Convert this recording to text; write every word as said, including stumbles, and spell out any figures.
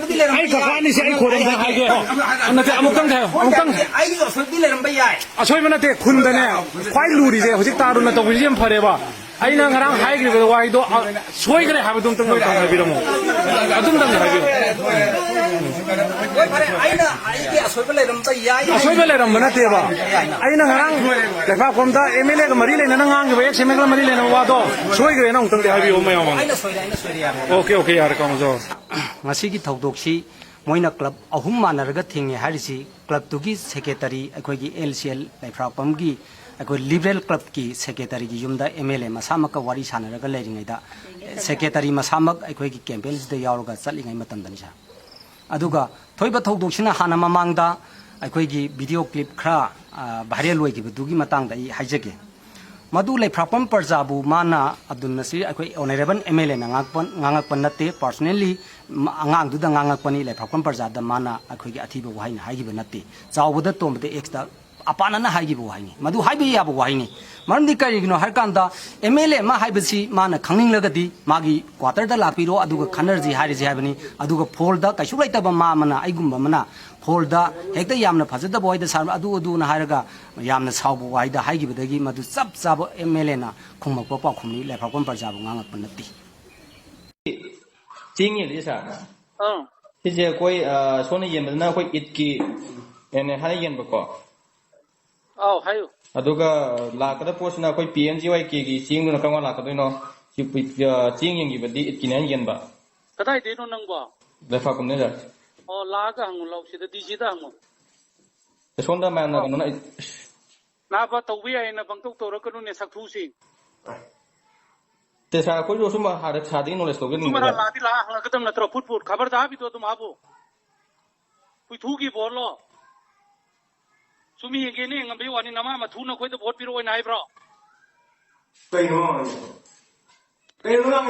ꯑꯩ ꯀꯀꯥꯅꯤꯁꯦ, ꯑꯩ ꯈꯣꯏꯔꯝꯗ ꯍꯥꯏꯒꯦ꯫ ꯅꯠꯇꯦ, ꯑꯃꯨꯛꯇꯪ ꯍꯥꯏꯌꯣ, ꯑꯃꯨꯛꯇꯪ꯫ ꯑꯩꯒꯤꯁꯨ ꯑꯁꯣꯏꯕꯗꯤ ꯂꯩꯔꯝꯕ ꯌꯥꯏ꯫ ꯑꯁꯣꯏꯕ ꯅꯠꯇꯦ, ꯈꯨꯟꯗꯅꯦ ꯈ꯭ꯋꯥꯏ ꯂꯨꯔꯤꯁꯦ ꯍꯧꯖꯤꯛ ꯇꯥꯔꯨꯅ ꯇꯧꯕꯤꯔꯤꯁꯦ ꯌꯥꯝ ꯐꯔꯦꯕ꯫ ꯑꯩꯅ ꯉꯔꯥꯡ ꯍꯥꯏꯈ꯭ꯔꯤꯕ ꯋꯥꯍꯩꯗꯣ, ꯑ, ꯁꯣꯏꯈ꯭ꯔꯦ ꯍꯥꯏꯕꯗꯨ ꯑꯝꯇꯪ, ꯑꯝꯇꯪ ꯍꯥꯏꯕꯤꯔꯝꯃꯣ꯫ ꯑꯗꯨꯝꯇꯪ ꯍꯥꯏꯕꯤꯌꯨ꯫ ꯍꯣꯏ, ꯐꯔꯦ, ꯑꯩꯅ, ꯑꯩꯒꯤ ꯑꯁꯣꯏꯕ ꯂꯩꯔꯝꯕ ꯌꯥꯏ꯫ ꯑꯁꯣꯏꯕ ꯂꯩꯔꯝꯕ ꯅꯠꯇꯦꯕ꯫ ꯑꯩꯅ ꯉꯔꯥꯡ ꯂꯩꯕꯥꯛꯐꯝꯗ ꯑꯦꯝ ꯑꯦꯜ ꯑꯦꯒ ꯃꯔꯤ ꯂꯩꯅꯅ ꯉꯥꯡꯈꯤꯕ, ꯑꯦꯛꯁ ꯑꯦꯝ ꯑꯦꯜ ꯑꯦꯒ ꯃꯔꯤ ꯂꯩꯅꯕ ꯋꯥꯗꯣ ꯁꯣꯏꯈ꯭ꯔꯦꯅ ꯑꯃꯨꯛꯇꯪꯗꯤ ꯍꯥꯏꯕꯤꯌꯨ, ꯃꯌꯥꯝ ꯃꯃꯥꯡꯗ꯫ ꯑꯩꯅ ꯁꯣꯏꯔꯦ, ꯑꯩꯅ ꯁꯣꯏꯔꯦ, ꯌꯥꯔꯦ꯫ ꯑꯣꯀꯦ, ꯑꯣꯀꯦ, ꯌꯥꯔꯦ, ꯀꯥꯎꯟꯁꯤꯜ꯫ ꯉꯁꯤꯒꯤ ꯊꯧꯗꯣꯛꯁꯤ ꯃꯣꯏꯅ ꯀ꯭ꯂꯕ ꯑꯍꯨꯝ ꯃꯥꯟꯅꯔꯒ ꯊꯤꯡꯉꯦ ꯍꯥꯏꯔꯤꯁꯤ, ꯀ꯭ꯂꯕꯇꯨꯒꯤ ꯁꯦꯀ꯭ꯔꯦꯇꯔꯤ, ꯑꯩꯈꯣꯏꯒꯤ ꯑꯦꯜ ꯁꯤ ꯑꯦꯜ ꯂꯩꯐ꯭ꯔꯥꯛꯄꯝꯒꯤ ꯑꯩꯈꯣꯏ ꯂꯤꯕꯔꯦꯜ ꯀ꯭ꯂꯕꯀꯤ ꯁꯦꯀ꯭ꯔꯦꯇꯔꯤꯒꯤ ꯌꯨꯝꯗ ꯑꯦꯝ ꯑꯦꯜ ꯑꯦ ꯃꯁꯥꯃꯛꯀ ꯋꯥꯔꯤ ꯁꯥꯟꯅꯔꯒ ꯂꯩꯔꯤꯉꯩꯗ, ꯁꯦꯀ꯭ꯔꯦꯇꯔꯤ ꯃꯁꯥꯃꯛ ꯑꯩꯈꯣꯏꯒꯤ ꯀꯦꯝꯄꯦꯟꯁꯤꯗ ꯌꯥꯎꯔꯒ ꯆꯠꯂꯤꯉꯩ ꯃꯇꯝꯗꯅꯤ, ꯁꯥꯔ꯫ ꯑꯗꯨꯒ ꯊꯣꯛꯏꯕ ꯊꯧꯗꯣꯛꯁꯤꯅ ꯍꯥꯟꯅ ꯃꯃꯥꯡꯗ ꯑꯩꯈꯣꯏꯒꯤ ꯚꯤꯗꯤꯑꯣ ꯀ꯭ꯂꯤꯞ ꯈꯔ, ꯑ, ꯚꯥꯏꯔꯦꯜ ꯑꯣꯏꯈꯤꯕꯗꯨꯒꯤ ꯃꯇꯥꯡꯗ ꯑꯩ ꯍꯥꯏꯖꯒꯦ꯫ ꯃꯗꯨ ꯂꯩꯐ꯭ꯔꯥꯛꯄꯝ ꯄ꯭ꯔꯖꯥꯕꯨ ꯃꯥꯅ, ꯑꯕꯗꯨꯜ ꯅꯁꯤꯔ, ꯑꯩꯈꯣꯏ ꯑꯣꯅꯔꯦꯕꯜ ꯑꯦꯝ ꯑꯦꯜ ꯑꯦꯅ ꯉꯥꯡꯉꯛꯄ, ꯉꯥꯡꯉꯛꯄ ꯅꯠꯇꯦ, ꯄꯥꯔꯁꯣꯅꯦꯜꯂꯤ ꯑꯉꯥꯡꯗꯨꯗ ꯉꯥꯡꯉꯛꯄꯅꯤ꯫ ꯂꯩꯐ꯭ꯔꯥꯛꯄꯝ ꯄ꯭ꯔꯖꯥꯗ ꯃꯥꯅ ꯑꯩꯈꯣꯏꯒꯤ ꯑꯊꯤꯕ ꯋꯥꯍꯩꯅ ꯍꯥꯏꯈꯤꯕ ꯅꯠꯇꯦ꯫ ꯆꯥꯎꯕꯗ ꯇꯣꯝꯕꯗ ꯑꯦꯛꯁꯇ ꯑꯄꯥꯅꯅ ꯍꯥꯏꯈꯤꯕ ꯋꯥꯍꯩꯅꯤ꯫ ꯃꯗꯨ ꯍꯥꯏꯕ ꯌꯥꯕ ꯋꯥꯍꯩꯅꯤ꯫ ꯃꯔꯝꯗꯤ ꯀꯔꯤꯒꯤꯅꯣ ꯍꯥꯏꯔꯀꯥꯟꯗ, ꯑꯦꯝ ꯑꯦꯜ ꯑꯦ ꯑꯃ ꯍꯥꯏꯕꯁꯤ ꯃꯥꯅ ꯈꯪꯅꯤꯡꯂꯒꯗꯤ ꯃꯥꯒꯤ ꯀ꯭ꯋꯥꯇꯔꯗ ꯂꯥꯛꯄꯤꯔꯣ, ꯑꯗꯨꯒ ꯈꯟꯅꯔꯁꯤ ꯍꯥꯏꯔꯁꯤ ꯍꯥꯏꯕꯅꯤ꯫ ꯑꯗꯨꯒ ꯐꯣꯜꯗ ꯀꯩꯁꯨ ꯂꯩꯇꯕ ꯃꯥ ꯑꯃꯅ, ꯑꯩꯒꯨꯝꯕ ꯑꯃꯅ ꯐꯣꯜꯗ ꯍꯦꯛꯇ ꯌꯥꯝꯅ ꯐꯖꯗꯕ ꯋꯥꯍꯩꯗ ꯁꯥꯔ ꯑꯗꯨ ꯑꯗꯨꯅ ꯍꯥꯏꯔꯒ ꯌꯥꯝꯅ ꯁꯥꯎꯕ ꯋꯥꯍꯩꯗ ꯍꯥꯏꯈꯤꯕꯗꯒꯤ ꯃꯗꯨ ꯆꯞ ꯆꯥꯕ ꯑꯦꯝ ꯑꯦꯜ ꯑꯦꯅ ꯈꯨꯝꯃꯛꯄ ꯄꯥꯎꯈꯨꯝꯅꯤ, ꯂꯩꯐ꯭ꯔꯥꯛꯄꯝ ꯄ꯭ꯔꯖꯥꯕꯨ ꯉꯥꯡꯉꯛꯄ ꯅꯠꯇꯦ꯫ ꯆꯦꯡ ꯌꯦꯜꯂꯤꯁꯦ, ꯁꯥꯔ? ꯑꯥ꯫ ꯁꯤꯁꯦ ꯑꯩꯈꯣꯏ, ꯑ, ꯁꯣꯝꯅ ꯌꯦꯟꯕꯗꯅ ꯑꯩꯈꯣꯏ ꯏꯠꯀꯤ ꯑꯦꯅꯦ ꯍꯥꯏꯅ ꯌꯦꯟꯕꯀꯣ꯫ ꯑꯥꯎ, ꯍꯥꯏꯌꯨ꯫ ꯑꯗꯨꯒ ꯂꯥꯛꯀꯗꯕ ꯄꯣꯠꯁꯤꯅ ꯑꯩꯈꯣꯏ ꯄꯤ ꯑꯦꯝ ꯖꯤ ꯋꯥꯏ ꯀꯦꯒꯤ ꯆꯦꯡꯗꯨꯅ ꯀꯔꯝ ꯀꯥꯟ ꯂꯥꯛꯀꯗꯣꯏꯅꯣ? ꯁꯤ, ꯑ, ꯆꯦꯡ ꯌꯦꯟꯈꯤꯕꯗꯤ ꯏꯠꯀꯤꯅꯦ ꯍꯥꯏꯅ ꯌꯦꯟꯕ꯫ ꯀꯗꯥꯏꯗꯩꯅꯣ ꯅꯪꯕꯣ? ꯂꯩꯐꯥꯀꯨꯝꯅꯦ, ꯁꯥꯔ꯫ ꯑꯣ, ꯂꯥꯛꯑꯒ ꯍꯪꯉꯨ ꯂꯥꯎ, ꯁꯤꯗ ꯗꯤ ꯖꯤꯗ ꯍꯪꯉꯨ꯫ ꯁꯣꯝꯗ ꯃꯌꯥꯝꯅ ꯑꯣ꯫ ꯀꯩꯅꯣꯅ ꯑꯩ ꯅꯥꯕ ꯇꯧꯕ ꯌꯥꯏꯅ ꯄꯪꯇꯧ ꯇꯧꯔꯛꯀꯅꯨꯅꯦ, ꯁꯛꯊꯨꯁꯤ꯫ ꯇꯦ ꯁꯥꯔ, ꯑꯩꯈꯣꯏꯁꯨ ꯁꯨꯝ ꯍꯥꯟꯅ ꯁꯥꯔꯗꯒꯤ ꯅꯣꯂꯦꯖ ꯂꯧꯖꯅꯤꯡꯕꯅꯦ꯫ ꯃꯔꯥ ꯂꯥꯛꯑꯗꯤ ꯂꯥꯛꯑ ꯍꯪꯉꯛꯀꯗꯕ ꯅꯠꯇ꯭ꯔꯣ? ꯐꯨꯠ ꯐꯨꯠ ꯈꯕꯔꯗ ꯍꯥꯞꯄꯤꯗꯣ ꯑꯗꯨꯝ ꯍꯥꯞꯄꯨ꯫ ꯍꯨꯏꯊꯨꯒꯤ ꯕꯣꯜꯂꯣ? ꯁꯨꯝ ꯌꯦꯡꯒꯦꯅꯦ, ꯉꯝꯕꯩ ꯋꯥꯅꯤ꯫ ꯅꯃꯥ ꯃꯊꯨꯅ ꯑꯩꯈꯣꯏꯗ ꯚꯣꯠ ꯄꯤꯔꯛꯑꯣꯅ ꯍꯥꯏꯕ꯭ꯔꯣ? ꯀꯩꯅꯣ? ꯀꯩꯅꯣ ꯅꯪ